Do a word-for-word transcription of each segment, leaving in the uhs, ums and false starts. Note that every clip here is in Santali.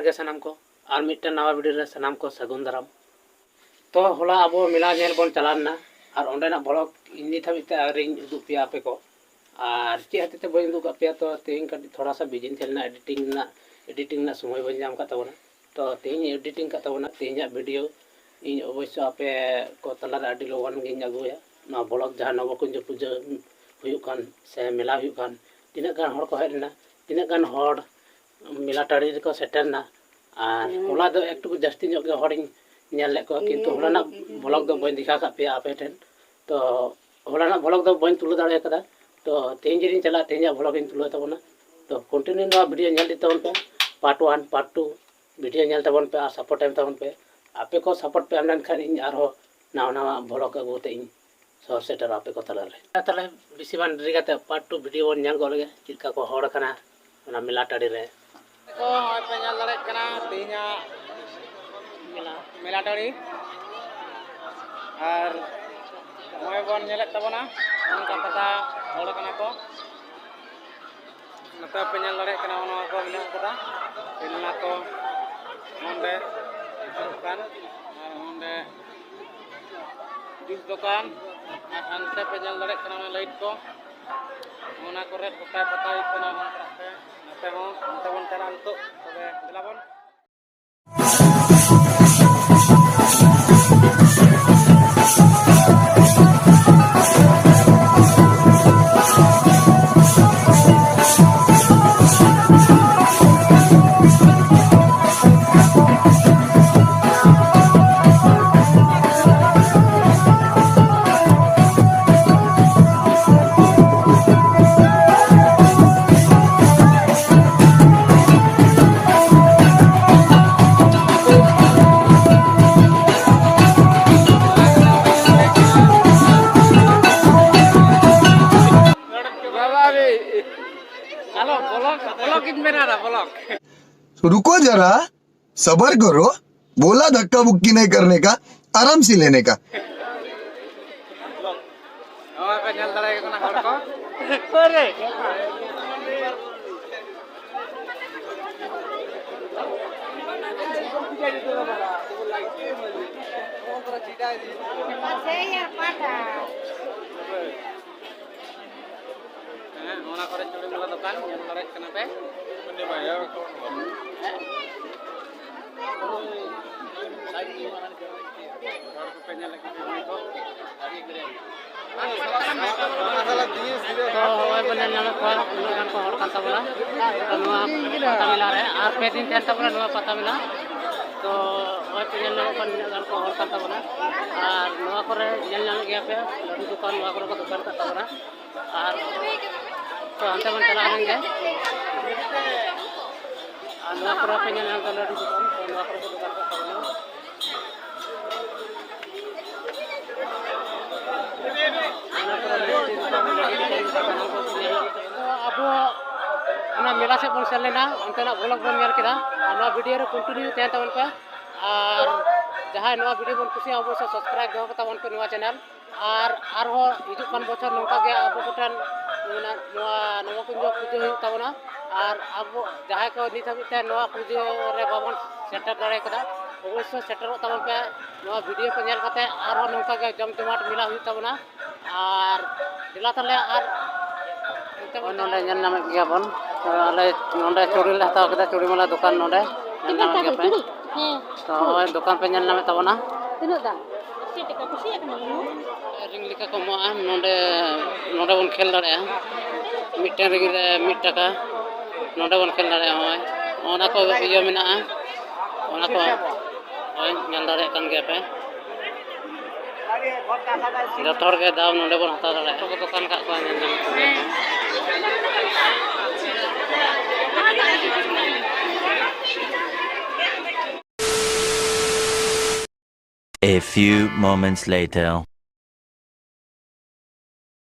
ᱜᱮ ᱥᱟᱱᱟᱢ ᱠᱚ, ᱟᱨ ᱢᱤᱫᱴᱮᱱ ᱱᱟᱣᱟ ᱵᱷᱤᱰᱤᱭᱳ ᱨᱮ ᱥᱟᱱᱟᱢ ᱠᱚ ᱥᱟᱹᱜᱩᱱ ᱫᱟᱨᱟᱢ᱾ ᱛᱚ ᱦᱚᱞᱟ ᱟᱵᱚ ᱢᱮᱞᱟ ᱧᱮᱞ ᱵᱚᱱ ᱪᱟᱞᱟᱣ ᱞᱮᱱᱟ, ᱟᱨ ᱚᱸᱰᱮᱱᱟᱜ ᱵᱷᱞᱚᱜ ᱤᱧ ᱱᱤᱛ ᱦᱟᱹᱵᱤᱡ ᱛᱮ ᱟᱹᱣᱨᱤᱧ ᱩᱫᱩᱜ ᱯᱮᱭᱟ ᱟᱯᱮ ᱠᱚ᱾ ᱟᱨ ᱪᱮᱫ ᱦᱚᱛᱮᱡ ᱛᱮ ᱵᱟᱹᱧ ᱩᱫᱩᱜ ᱠᱟᱜ ᱯᱮᱭᱟ, ᱛᱚ ᱛᱮᱦᱮᱧ ᱠᱟᱹᱴᱤᱡ ᱛᱷᱚᱲᱟ ᱥᱟ ᱵᱤᱡᱤᱧ ᱛᱟᱦᱮᱸ ᱞᱮᱱᱟ, ᱮᱰᱤᱴᱤᱝ ᱨᱮᱱᱟᱜ ᱮᱰᱤᱴᱤᱝ ᱨᱮᱱᱟᱜ ᱥᱚᱢᱚᱭ ᱵᱟᱹᱧ ᱧᱟᱢ ᱠᱟᱜ ᱛᱟᱵᱚᱱᱟ᱾ ᱛᱚ ᱛᱮᱦᱮᱧ ᱮᱰᱤᱴᱤᱝ ᱠᱟᱜ ᱛᱟᱵᱚᱱᱟ, ᱛᱮᱦᱮᱧᱟᱜ ᱵᱷᱤᱰᱤᱭᱳ ᱤᱧ ᱚᱵᱚᱥᱥᱚ ᱟᱯᱮ ᱠᱚ ᱛᱟᱞᱟᱨᱮ ᱟᱹᱰᱤ ᱞᱚᱜᱚᱱ ᱜᱤᱧ ᱟᱹᱜᱩᱭᱟ᱾ ᱱᱚᱣᱟ ᱵᱷᱞᱚᱜ ᱡᱟᱦᱟᱸ ᱱᱚᱵᱚᱠᱩᱧᱡᱚ ᱯᱩᱡᱟᱹ ᱦᱩᱭᱩᱜ ᱠᱟᱱ ᱥᱮ ᱢᱮᱞᱟ ᱦᱩᱭᱩᱜ ᱠᱟᱱ, ᱛᱤᱱᱟᱹᱜ ᱜᱟᱱ ᱦᱚᱲ ᱠᱚ ᱦᱮᱡ ᱞᱮᱱᱟ, ᱛᱤᱱᱟᱹᱜ ᱜᱟᱱ ᱦᱚᱲ ᱢᱮᱞᱟ ᱴᱟᱺᱰᱤ ᱨᱮᱠᱚ ᱥᱮᱴᱮᱨ ᱮᱱᱟ᱾ ᱟᱨ ᱦᱚᱞᱟ ᱫᱚ ᱮᱠᱴᱩ ᱡᱟᱹᱥᱛᱤ ᱧᱚᱜ ᱜᱮ ᱦᱚᱲᱤᱧ ᱧᱮᱞ ᱞᱮᱫ ᱠᱚᱣᱟ, ᱠᱤᱱᱛᱩ ᱦᱚᱞᱟᱱᱟᱜ ᱵᱷᱞᱚᱜ ᱫᱚ ᱵᱟᱹᱧ ᱫᱮᱠᱷᱟᱣ ᱠᱟᱜ ᱯᱮᱭᱟ ᱟᱯᱮ ᱴᱷᱮᱱ᱾ ᱛᱚ ᱦᱚᱞᱟᱱᱟᱜ ᱵᱷᱞᱚᱜ ᱫᱚ ᱵᱟᱹᱧ ᱛᱩᱞᱟᱹᱣ ᱫᱟᱲᱮ ᱠᱟᱫᱟ᱾ ᱛᱚ ᱛᱮᱦᱮᱧ ᱡᱩᱫᱤᱧ ᱪᱟᱞᱟᱜᱼᱟ, ᱛᱮᱦᱮᱧᱟᱜ ᱵᱷᱞᱚᱜ ᱤᱧ ᱛᱩᱞᱟᱹᱣ ᱛᱟᱵᱚᱱᱟ᱾ ᱛᱚ ᱠᱚᱱᱴᱤᱱᱤᱭᱩ ᱱᱚᱣᱟ ᱵᱷᱤᱰᱤᱭᱳ ᱧᱮᱞ ᱤᱫᱤ ᱛᱟᱵᱚᱱ ᱯᱮ, part one, part two video ᱧᱮᱞ ᱛᱟᱵᱚᱱ ᱯᱮ ᱟᱨ ᱥᱟᱯᱳᱨᱴ ᱮᱢ ᱛᱟᱵᱚᱱ ᱯᱮ᱾ ᱟᱯᱮ ᱠᱚ ᱥᱟᱯᱳᱨᱴ ᱯᱮ ᱮᱢ ᱞᱮᱱᱠᱷᱟᱱ ᱤᱧ ᱟᱨᱦᱚᱸ ᱱᱟᱣᱟ ᱱᱟᱣᱟ ᱵᱷᱞᱚᱜ ᱟᱹᱜᱩ ᱠᱟᱛᱮ ᱤᱧ ᱥᱚᱦᱚᱨ ᱥᱮᱴᱮᱨᱚᱜᱼᱟ ᱟᱯᱮ ᱠᱚ ᱛᱟᱞᱟᱨᱮ᱾ ᱛᱟᱦᱞᱮ ᱵᱮᱥᱤ ᱵᱟᱝ ᱰᱮᱨᱤ ᱠᱟᱛᱮ ᱯᱟᱨᱴ ᱴᱩ ᱵᱷᱤᱰᱤᱭᱳ ᱵᱚᱱ ᱧᱮᱞ ᱜᱚᱫ ᱞᱮᱜᱮ, ᱪᱮᱫ ᱞᱮᱠᱟ ᱠᱚ ᱦᱚᱲ ᱠᱟᱱᱟ ᱚᱱᱟ ᱢᱮᱞᱟ ᱴᱟᱺᱰᱤ ᱨᱮ᱾ ᱠᱚ ᱦᱚᱸᱜᱼᱚᱭ ᱯᱮ ᱧᱮᱞ ᱫᱟᱲᱮᱭᱟᱜ ᱠᱟᱱᱟ ᱛᱮᱦᱮᱧᱟᱜ ᱢᱮᱞᱟ ᱴᱟᱺᱰᱤ, ᱟᱨ ᱱᱚᱜᱼᱚᱭ ᱵᱚᱱ ᱧᱮᱞᱮᱫ ᱛᱟᱵᱚᱱᱟ ᱱᱚᱝᱠᱟ ᱯᱟᱛᱟ ᱦᱚᱲ ᱠᱟᱱᱟ ᱠᱚ᱾ ᱱᱚᱛᱮ ᱯᱮ ᱧᱮᱞ ᱫᱟᱲᱮᱭᱟᱜ ᱠᱟᱱᱟ, ᱱᱚᱣᱟ ᱠᱚ ᱢᱮᱱᱟᱜ ᱠᱟᱫᱟ, ᱠᱷᱮᱞᱱᱟ ᱠᱚ ᱱᱚᱸᱰᱮ ᱦᱤᱡᱩᱜ ᱠᱟᱱ, ᱟᱨ ᱱᱚᱸᱰᱮ ᱡᱩᱥ ᱫᱚᱠᱟᱱ, ᱟᱨ ᱦᱟᱱᱛᱮ ᱯᱮ ᱧᱮᱞ ᱫᱟᱲᱮᱭᱟᱜ ᱠᱟᱱᱟ ᱚᱱᱟ ᱞᱟᱭᱤᱴ ᱠᱚ, ᱚᱱᱟ ᱠᱚᱨᱮ ᱜᱚᱴᱟ ᱯᱟᱛᱟ ᱦᱩᱭᱩᱜ ᱠᱟᱱᱟ᱾ ᱚᱱᱟ ᱠᱚᱨᱮ ᱯᱮ, ᱱᱚᱛᱮ ᱦᱚᱸ, ᱱᱚᱛᱮ ᱵᱚᱱ ᱪᱟᱞᱟᱜᱼᱟ ᱱᱤᱛᱚᱜ᱾ ᱛᱚᱵᱮ ᱫᱮᱞᱟ ᱵᱚᱱ᱾ ᱵᱟᱵᱟ ᱨᱮ᱾ ᱟᱞᱚ ᱵᱚᱞᱚᱠ, ᱵᱚᱞᱚᱠ ᱤᱧ ᱢᱮᱱᱟ ᱵᱚᱞᱚᱠ᱾ रुको जरा, सबर करो, बोला धक्का मुक्की नहीं करने का, आराम से लेने का। ᱱᱚᱣᱟ ᱠᱚ ᱧᱮᱞ ᱫᱟᱲᱮᱭᱟᱠᱚ ᱠᱟᱱᱟ ᱦᱚᱲ ᱠᱚ᱾ ᱚᱠᱚᱭ ᱨᱮ? ᱦᱮᱸ, ᱚᱱᱟ ᱠᱚᱨᱮ ᱪᱩᱲᱤ ᱢᱟᱞᱟ ᱫᱚᱠᱟᱱ ᱧᱮᱞ ᱫᱟᱲᱮᱭᱟᱜ ᱠᱟᱱᱟ ᱯᱮ᱾ ᱦᱮᱸ? ᱦᱚᱲ ᱠᱚᱯᱮ ᱧᱮᱞᱮᱫ ᱠᱚᱣᱟ ᱠᱚ᱾ ᱛᱚ ᱦᱚᱸᱜᱼᱚᱭ ᱵᱚᱱ ᱧᱮᱞ ᱧᱟᱢᱮᱫ ᱠᱚᱣᱟ, ᱩᱱᱟᱹᱜ ᱜᱟᱱ ᱠᱚ ᱦᱚᱲ ᱠᱟᱱ ᱛᱟᱵᱚᱱᱟ᱾ ᱛᱚ ᱱᱚᱣᱟ ᱯᱟᱛᱟ ᱢᱮᱞᱟ ᱨᱮ ᱟᱨ ᱯᱮ ᱫᱤᱱ ᱛᱟᱦᱮᱱ ᱛᱟᱵᱚᱱᱟ ᱱᱚᱣᱟ ᱯᱟᱛᱟ ᱢᱮᱞᱟ᱾ ᱛᱚ ᱦᱚᱸᱜᱼᱚᱭ ᱯᱮ ᱧᱮᱞ ᱧᱟᱢᱮᱫ ᱠᱚᱣᱟ, ᱱᱤᱱᱟᱹᱜ ᱜᱟᱱ ᱠᱚ ᱦᱚᱲ ᱠᱟᱱ ᱛᱟᱵᱚᱱᱟ᱾ ᱟᱨ ᱱᱚᱣᱟ ᱠᱚᱨᱮ ᱧᱮᱞ ᱧᱟᱢᱮᱫ ᱜᱮᱭᱟ ᱯᱮ, ᱞᱟᱹᱰᱩ ᱫᱚᱠᱟᱱ, ᱱᱚᱣᱟ ᱠᱚᱨᱮ ᱠᱚ ᱫᱚᱠᱟᱱ ᱠᱟᱜ ᱛᱟᱵᱚᱱᱟ᱾ ᱟᱨ ᱛᱚ ᱦᱟᱱᱛᱮ ᱵᱚᱱ ᱪᱟᱞᱟᱣ ᱞᱮᱱ ᱜᱮ᱾ ᱟᱨ ᱱᱚᱣᱟ ᱠᱚᱨᱮ ᱯᱮ ᱧᱮᱞ ᱧᱟᱢ ᱮᱫᱟ ᱞᱟᱹᱰᱩ ᱫᱚᱠᱟᱱ, ᱛᱚ ᱱᱚᱣᱟ ᱠᱚᱨᱮ ᱠᱚ ᱫᱚᱠᱟᱱ ᱠᱟᱜ ᱛᱟᱵᱚᱱᱟ᱾ ᱚᱱᱟ ᱠᱚᱨᱮ ᱢᱤᱥᱴᱤ ᱫᱚᱠᱟᱱ, ᱞᱟᱹᱰᱩ ᱫᱚᱠᱟᱱ, ᱥᱟᱱᱟᱢ ᱠᱚ ᱧᱮᱞ ᱧᱟᱢ ᱠᱟᱱᱟ᱾ ᱛᱚ ᱟᱵᱚ ᱚᱱᱟ ᱢᱮᱞᱟ ᱥᱮᱫ ᱵᱚᱱ ᱥᱮᱱ ᱞᱮᱱᱟ, ᱚᱱᱛᱮᱱᱟᱜ vlog ᱵᱚᱱ ᱧᱮᱞ ᱠᱮᱫᱟ᱾ ᱟᱨ ᱱᱚᱣᱟ video ᱨᱮ continue ᱛᱟᱦᱮᱱ ᱛᱟᱵᱚᱱ ᱯᱮ᱾ ᱟᱨ ᱡᱟᱦᱟᱸᱭ ᱱᱚᱣᱟ video ᱵᱚᱱ ᱠᱩᱥᱤᱭᱟᱜᱼᱟ, ᱚᱵᱚᱥᱥᱳᱭ subscribe ᱫᱚᱦᱚ ᱠᱟᱛᱟ ᱵᱚᱱ ᱯᱮ ᱱᱚᱣᱟ channel᱾ ᱟᱨ ᱟᱨᱦᱚᱸ ᱦᱤᱡᱩᱜ ᱠᱟᱱ ᱵᱚᱪᱷᱚᱨ ᱱᱚᱝᱠᱟ ᱜᱮ ᱟᱵᱚ ᱠᱚᱴᱷᱮᱱ ᱢᱮᱱᱟᱜ ᱱᱚᱣᱟ ᱱᱚᱵᱚᱠᱩᱧᱡᱚ ᱯᱩᱡᱟᱹ ᱦᱩᱭᱩᱜ ᱛᱟᱵᱚᱱᱟ᱾ ᱟᱨ ᱟᱵᱚ ᱡᱟᱦᱟᱸᱭ ᱠᱚ ᱱᱤᱛ ᱦᱟᱹᱵᱤᱡ ᱛᱮ ᱱᱚᱣᱟ ᱯᱩᱡᱟᱹ ᱨᱮ ᱵᱟᱵᱚᱱ ᱥᱮᱴᱮᱨ ᱫᱟᱲᱮ ᱠᱟᱫᱟ, ᱚᱵᱚᱥᱥᱳᱭ ᱥᱮᱴᱮᱨᱚᱜ ᱛᱟᱵᱚᱱ ᱯᱮ᱾ ᱱᱚᱣᱟ video ᱠᱚ ᱧᱮᱞ ᱠᱟᱛᱮ ᱟᱨᱦᱚᱸ ᱱᱚᱝᱠᱟ ᱜᱮ ᱡᱚᱢ ᱡᱚᱢᱟᱴ ᱢᱮᱞᱟ ᱦᱩᱭᱩᱜ ᱛᱟᱵᱚᱱᱟ᱾ ᱟᱨ ᱫᱮᱞᱟ ᱛᱟᱦᱞᱮ ᱟᱨ ᱚᱱᱛᱮ ᱵᱚᱱ ᱱᱚᱜᱼᱚᱭ ᱱᱚᱰᱮ ᱧᱮᱞ ᱧᱟᱢᱮᱫ ᱜᱮᱭᱟ ᱵᱚᱱ᱾ ᱛᱚ ᱟᱞᱮ ᱱᱚᱰᱮ ᱪᱩᱲᱤ ᱞᱮ ᱦᱟᱛᱟᱣ ᱠᱮᱫᱟ, ᱪᱩᱲᱤ ᱢᱟᱞᱟ ᱫᱚᱠᱟᱱ ᱱᱚᱰᱮ ᱧᱮᱞ ᱧᱟᱢᱮᱫ ᱜᱮᱭᱟ ᱯᱮ᱾ ᱦᱮᱸ᱾ ᱛᱚ ᱱᱚᱜᱼᱚᱭ ᱫᱚᱠᱟᱱ ᱯᱮ ᱧᱮᱞ ᱧᱟᱢᱮᱫ ᱛᱟᱵᱚᱱᱟ᱾ ᱛᱤᱱᱟᱹᱜ ᱫᱟᱢ? ᱟᱹᱥᱤ ᱴᱟᱠᱟ, ᱠᱩᱥᱤᱭᱟᱜ ᱠᱟᱱᱟ ᱵᱚᱱ᱾ ᱨᱤᱝ ᱞᱮᱠᱟ ᱠᱚ ᱮᱢᱚᱜᱼᱟ ᱱᱚᱰᱮ, ᱱᱚᱰᱮ ᱵᱚᱱ ᱠᱷᱮᱞ ᱫᱟᱲᱮᱭᱟᱜᱼᱟ᱾ ᱢᱤᱫᱴᱮᱱ ᱨᱤᱝ ᱨᱮ ᱢᱤᱫ ᱴᱟᱠᱟ, ᱱᱚᱰᱮ ᱵᱚᱱ ᱠᱷᱮᱞ ᱫᱟᱲᱮᱭᱟᱜᱼᱟ᱾ ᱱᱚᱜᱼᱚᱭ ᱚᱱᱟ ᱠᱚ ᱤᱭᱟᱹ ᱢᱮᱱᱟᱜᱼᱟ, ᱚᱱᱟ ᱠᱚ ᱦᱳᱭ, ᱧᱮᱞ ᱫᱟᱲᱮᱭᱟᱜ ᱠᱟᱱ ᱜᱮᱭᱟ ᱯᱮ᱾ ᱡᱚᱛᱚ ᱦᱚᱲ ᱜᱮ ᱫᱟᱣ ᱱᱚᱰᱮ ᱵᱚᱱ ᱦᱟᱛᱟᱣ ᱫᱟᱲᱮᱭᱟᱜᱼᱟ᱾ ᱡᱚᱛᱚ ᱠᱚ ᱫᱚᱠᱟᱱ ᱠᱟᱜ ᱠᱚᱣᱟ, ᱧᱮᱞ ᱧᱟᱢᱚᱜ ᱠᱟᱱᱟ᱾ A few moments later.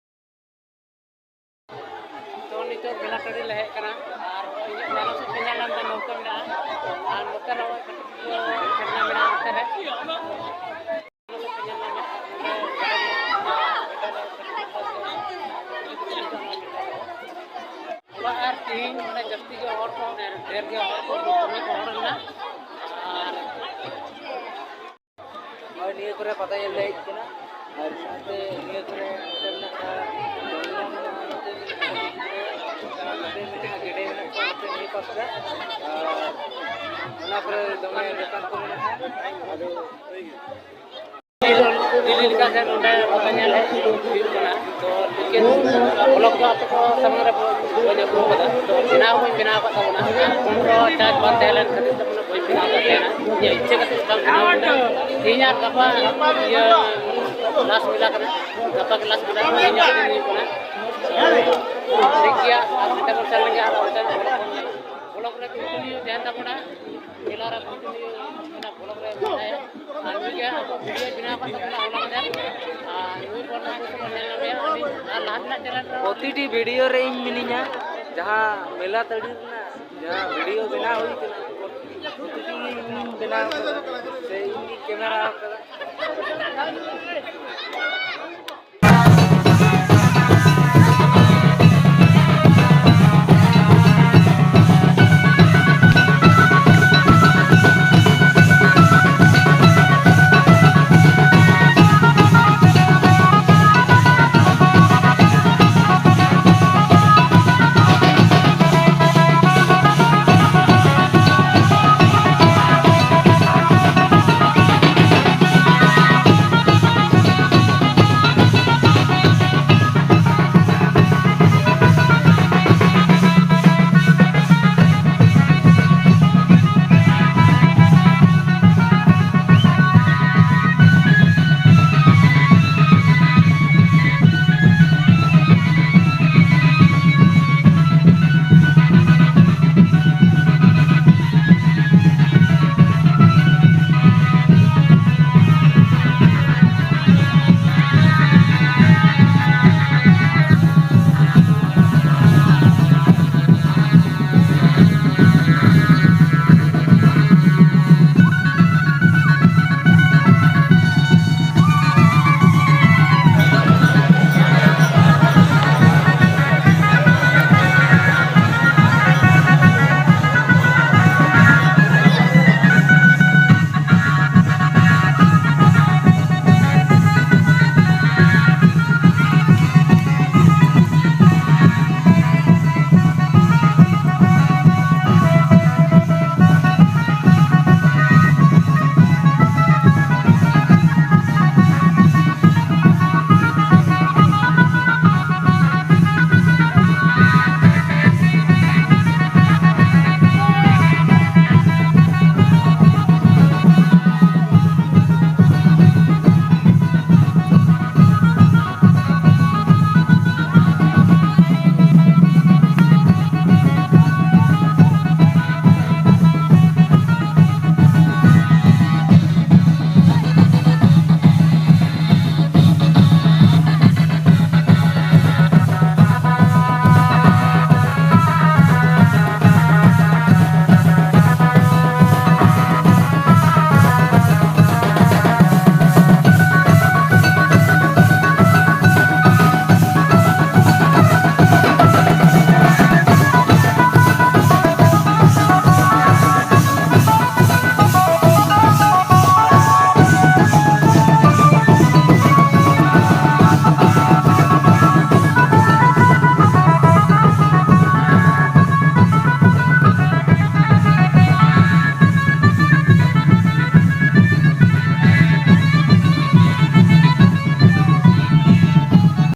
ᱛᱚ ᱱᱤᱛᱚᱜ ᱵᱮᱞᱟᱴᱟᱹᱲᱤ ᱞᱮ ᱦᱮᱡ ᱠᱟᱱᱟ, ᱟᱨ ᱤᱧᱟᱹᱜ ᱛᱟᱭᱱᱚᱢ ᱥᱮᱫ ᱯᱮ ᱧᱮᱞ ᱧᱟᱢ ᱮᱫᱟ, ᱱᱟᱹᱣᱠᱟᱹ ᱢᱮᱱᱟᱜᱼᱟ, ᱟᱨ ᱱᱚᱛᱮ ᱨᱮᱦᱚᱸ ᱠᱟᱹᱴᱤᱡ ᱠᱚ ᱡᱷᱟᱨᱱᱟ ᱢᱮᱱᱟᱜᱼᱟ ᱱᱚᱛᱮ ᱨᱮ᱾ ᱦᱚᱞᱟ ᱟᱨ ᱛᱮᱦᱮᱧ ᱢᱟᱱᱮ ᱡᱟᱹᱥᱛᱤ ᱜᱮ ᱦᱚᱲ ᱠᱚ, ᱰᱷᱮᱨ ᱜᱮ ᱦᱚᱲ ᱠᱚ, ᱫᱚᱢᱮ ᱠᱚ ᱦᱚᱲ ᱞᱮᱱᱟ᱾ ᱟᱨ ᱠᱚᱨᱮ ᱯᱟᱛᱟ ᱧᱮᱞ ᱞᱮ ᱦᱮᱡ ᱠᱟᱱᱟ᱾ ᱟᱨ ᱥᱟᱶᱛᱮ ᱱᱤᱭᱟᱹ ᱠᱚᱨᱮ ᱱᱚᱛᱮ ᱢᱮᱱᱟᱜᱼᱟ, ᱱᱚᱛᱮ ᱢᱮᱱᱟᱜᱼᱟ, ᱜᱮᱰᱮ ᱢᱮᱱᱟᱜ ᱠᱚᱣᱟ ᱱᱚᱛᱮ ᱱᱤᱭᱟᱹ ᱯᱟᱥ ᱨᱮ᱾ ᱟᱨ ᱚᱱᱟ ᱠᱚᱨᱮ ᱫᱚᱢᱮ ᱫᱚᱠᱟᱱ ᱠᱚ ᱢᱮᱱᱟᱜᱼᱟ᱾ ᱟᱫᱚ ᱰᱮᱞᱤ ᱞᱮᱠᱟᱛᱮ ᱱᱚᱰᱮ ᱯᱟᱛᱟ ᱧᱮᱞ ᱦᱮᱡ ᱦᱩᱭᱩᱜ ᱠᱟᱱᱟ᱾ ᱛᱚ ᱞᱮᱠᱤᱱ ᱵᱞᱚᱜ ᱫᱚ ᱟᱯᱮ ᱠᱚ ᱥᱟᱢᱟᱝ ᱨᱮ ᱵᱟᱹᱧ ᱟᱹᱜᱩ ᱟᱠᱟᱫᱟ᱾ ᱛᱚ ᱵᱮᱱᱟᱣ ᱦᱚᱸᱧ ᱵᱮᱱᱟᱣ ᱟᱠᱟᱫ ᱛᱟᱵᱚᱱᱟ᱾ ᱟᱨ ᱯᱷᱳᱱ ᱠᱚ ᱪᱟᱨᱡᱽ ᱵᱟᱝ ᱛᱟᱦᱮᱸ ᱞᱮᱱ ᱠᱷᱟᱹᱛᱤᱨ ᱛᱮ ᱢᱟᱱᱮ ᱵᱟᱹᱧ ᱵᱮᱱᱟᱣ ᱟᱠᱟᱫ ᱛᱟᱦᱮᱱᱟ᱾ ᱤᱧᱟᱹᱜ ᱤᱪᱪᱷᱟᱹ ᱠᱟᱛᱮ ᱵᱟᱝ ᱵᱮᱱᱟᱣ ᱦᱩᱭ ᱞᱮᱱᱟ᱾ ᱛᱮᱦᱮᱧ ᱟᱨ ᱜᱟᱯᱟ ᱤᱭᱟᱹ ᱞᱟᱥᱴ ᱢᱮᱞᱟ ᱠᱟᱱᱟ᱾ ᱜᱟᱯᱟ ᱜᱮ ᱞᱟᱥᱴ ᱢᱮᱞᱟ, ᱛᱮᱦᱮᱧ ᱟᱨ ᱫᱤᱱ ᱦᱩᱭᱩᱜ ᱠᱟᱱᱟ᱾ ᱴᱷᱤᱠ ᱜᱮᱭᱟ, ᱟᱨ ᱢᱤᱫᱴᱟᱝ ᱵᱚᱱ ᱥᱮᱱ ᱞᱮᱱ ᱜᱮ, ᱟᱨ ᱚᱱᱛᱮ ᱵᱞᱚᱜ ᱨᱮ ᱠᱚᱱᱴᱤᱱᱤᱭᱩ ᱛᱟᱦᱮᱱ ᱛᱟᱵᱚᱱᱟ᱾ ᱢᱮᱞᱟ ᱨᱮ ᱠᱚᱱᱴᱤᱱᱤᱭᱩ ᱚᱱᱟ ᱵᱞᱚᱜ ᱨᱮ ᱢᱮᱱᱟᱭᱟ᱾ ᱟᱨ ᱱᱩᱭ ᱜᱮ ᱟᱵᱚ ᱵᱷᱤᱰᱤᱭᱳ ᱵᱮᱱᱟᱣ ᱟᱠᱟᱫ ᱛᱟᱵᱚᱱᱟ ᱦᱚᱞᱟ ᱢᱟᱫᱷᱮᱨ᱾ ᱟᱨ ᱱᱩᱭ ᱯᱚᱨ ᱱᱟᱦᱟᱜ ᱵᱚᱱ ᱧᱮᱞ ᱧᱟᱢᱮᱭᱟ᱾ ᱟᱹᱰᱤ ᱟᱨ ᱞᱟᱦᱟ ᱛᱮᱱᱟᱜ ᱪᱮᱱᱮᱞ ᱨᱮ ᱯᱨᱚᱛᱤᱴᱤ ᱵᱷᱤᱰᱤᱭᱳ ᱨᱮ ᱤᱧ ᱢᱤᱱᱟᱹᱧᱟ, ᱡᱟᱦᱟᱸ ᱢᱮᱞᱟ ᱛᱟᱹᱲᱤ ᱨᱮᱱᱟᱜ ᱡᱟᱦᱟᱸ ᱵᱷᱤᱰᱤᱭᱳ ᱵᱮᱱᱟᱣ ᱦᱩᱭ ᱠᱟᱱᱟ, ᱯᱨᱚᱛᱤᱴᱤ ᱜᱮ ᱤᱧ ᱵᱮᱱᱟᱣ ᱠᱟᱫᱟ, ᱥᱮ ᱤᱧ ᱜᱮ ᱠᱮᱢᱮᱨᱟ ᱠᱟᱫᱟ᱾